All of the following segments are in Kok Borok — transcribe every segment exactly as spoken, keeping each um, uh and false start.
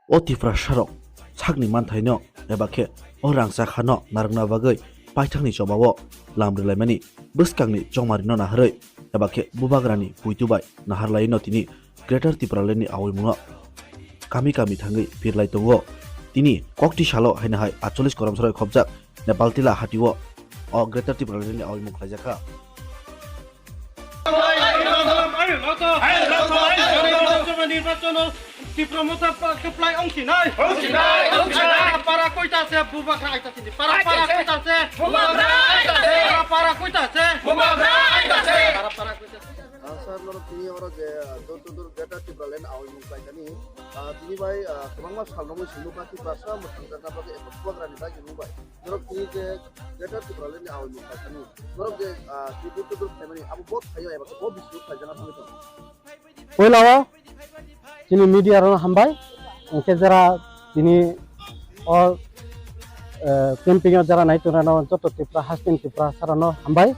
O Tiprasarok sakni manthaino eba khe o rangchak hano narwkna bagwi paithakni chobao lam rwlaimani bwskangni chongmarino naharwi eba khe bubagrani puitu bai naharlaino tini Greater Tipralandni aoimungo kami kami thangwi phirlai tongo. Tini kokti salo haino hai atchollish koromsaroi khopjak Nepal Tila hatio o Greater Tipralandni aoimung khlaijakha. নিৰ্বাচনৰ তীব্ৰ মথা পেলাই অংশী নাই। অংশী নাই, অংশী নাই। পাৰা পাৰা কইতা আছে, বুবাগ্ৰা আইতা চিনি। পাৰা পাৰা কইতা আছে। বুবাগ্ৰা আইতা আছে। পাৰা পাৰা কইতা আছে। বুবাগ্ৰা আইতা আছে। পাৰা পাৰা কইতা আছে। Ah, sir, norok tini oro je, ah, door to door Greater Tipraland aoimung khlaikani, ah, tini bai, ah, kwbangma sal romwi simi nukha Tiprasa mwthangjakna bagwi eba bubagrani bagwi nung bai. Norok tini je Greater Tipralandni aoimung khlaikani, norok je, ah, tini door to door khlaimani, abo bo thaio eba bo bisingo khlaijakna bagwi tongo. Poilao chini media rokno hambai, hwnkhe jara tini o, eh, camping o jara nai tongnai joto Tripura hasteni Tiprasarokno hambai.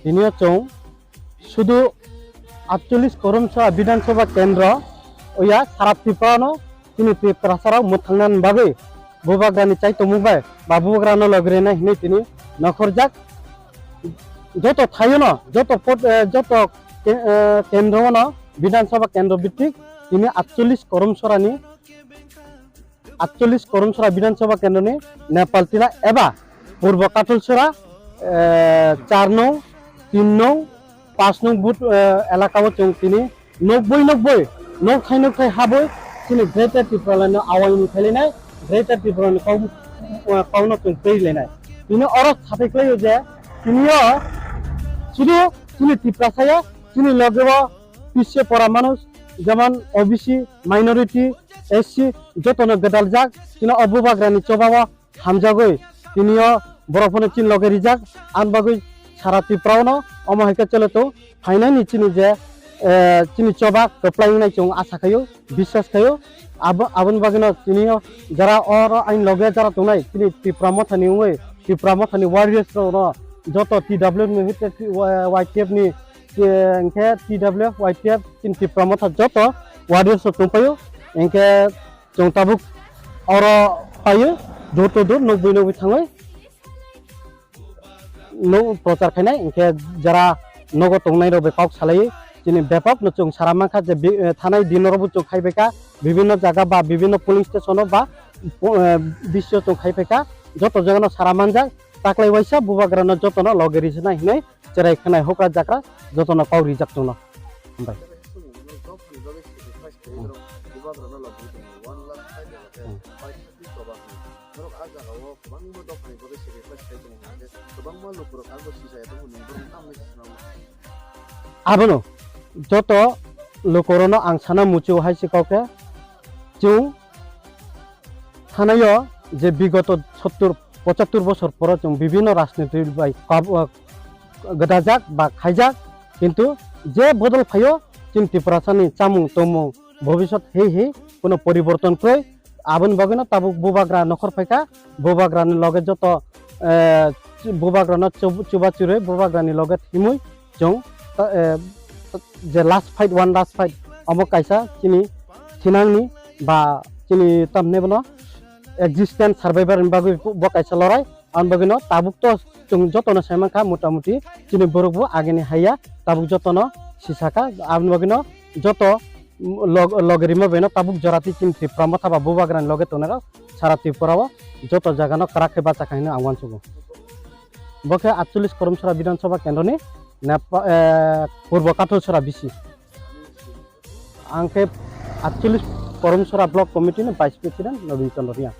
Tini o chwng sudu atchollish koromsa Bidhan Sabha kendro oya sara Tripura no chini Tiprasarok mwthangnani bagwi bubagrani chai tongmung bai ba bubagrano logrinai hinwi tini nokhorjak. Joto thaiono, joto pot-, eh, joto ke-, eh, kendro ono Bidhan Sabha kendro bittik tini atchollish koromsorani, atchollish koromsora Bidhan Sabha kendroni Nepal Tila eba Purbo Kathalsora, eh, char nong, tin nong, pas nong booth, eh, elakao chwng tini nokboi nokboi, nokthai nokthai haboi chini Greater Tipralandno awaimung khailainai, Greater Tipralandni kok, eh, kokno chwng twilainai. Tini oro sapai khlaio je tini o sudu chini Tiprasaya chini logeo pisye pora manuj jemon O B C, minority, S C jotono gwdaljak, tini o bubagrani chobao hamjagwi tini o borok phano chini loge rijak, ani bagwi sara Tripura ono omo hai khe chole tong. Phainani chini je, eh, chini choba kwplai wngnai chwng asa khaio, biswas khaio. Abo, aboni bagwino tini o jara oro ani loge jara tongnai chini Tipra Mothani wngwi, Tipra Mothani warriors rokno joto T W F ni hwnkhe Y T F ni, eh, hwnkhe T W F, Y T F chini Tipra Motha joto warriors rok tongpaio. Hwnkhe chwng tabuk oro phaio, door to door, nokbwi nokbwi thangwi nok prochar khainai, hwnkhe jara nogo tongnairok bai kok salaiwi chini bepakno chwng sara mankha je bi-, eh, thanai dinorobo chwng khaibaikha, bibinno jaga ba bibinno polling station o ba, eh, bisio chwng khaiphaikha, joto jagano sara manjak, taklai waisa bubagrano jotono loge rijwnai hinwi cherai khanai hokra jakra jotono kok rijak chwngno. Hambai. Hmm. Abono joto lukurokno ang sana muchungo hai se kok khe, chwng thanaio je bigoto sottur pochattur bosor poro chwng bibinno rajniti bai kab-, gwdajak ba khaijak, kintu je bodol phaio chini Tiprasani chamung tongmung bhobishyot hei hei kono poriborton kwrwi. Aboni bagwino tabuk bubagra nokhor phaikha, bubagrani loge joto, eh, bubagrano chub-, chuba churwi bubagrani loge thimwi chwng, eh, je last fight, one last fight, omo kaisa chini thinangni ba chini tamni bono existence survivor ni bagwi bo kaisa lorai. Ang bagwino tabuk to chwng jotono sai mankha, mota moti chini borok bo agini haiya, tabuk jotono sisaka, aboni bagwino joto log-, loge rima baino tabuk jorati chini Tipra Motha ba bubagrani loge tongnai rok sara Tripura o joto jaga no kwrak khe bacha kha hinwi ang uansugo. Bo khe atchollish Koromsora Bidhan Sabha kendroni Nepa-, eh, Purbo Kathalsora bisi. Ang khe atchollish Koromsora Block Committee ni Vice President Nobin Chandra Reang.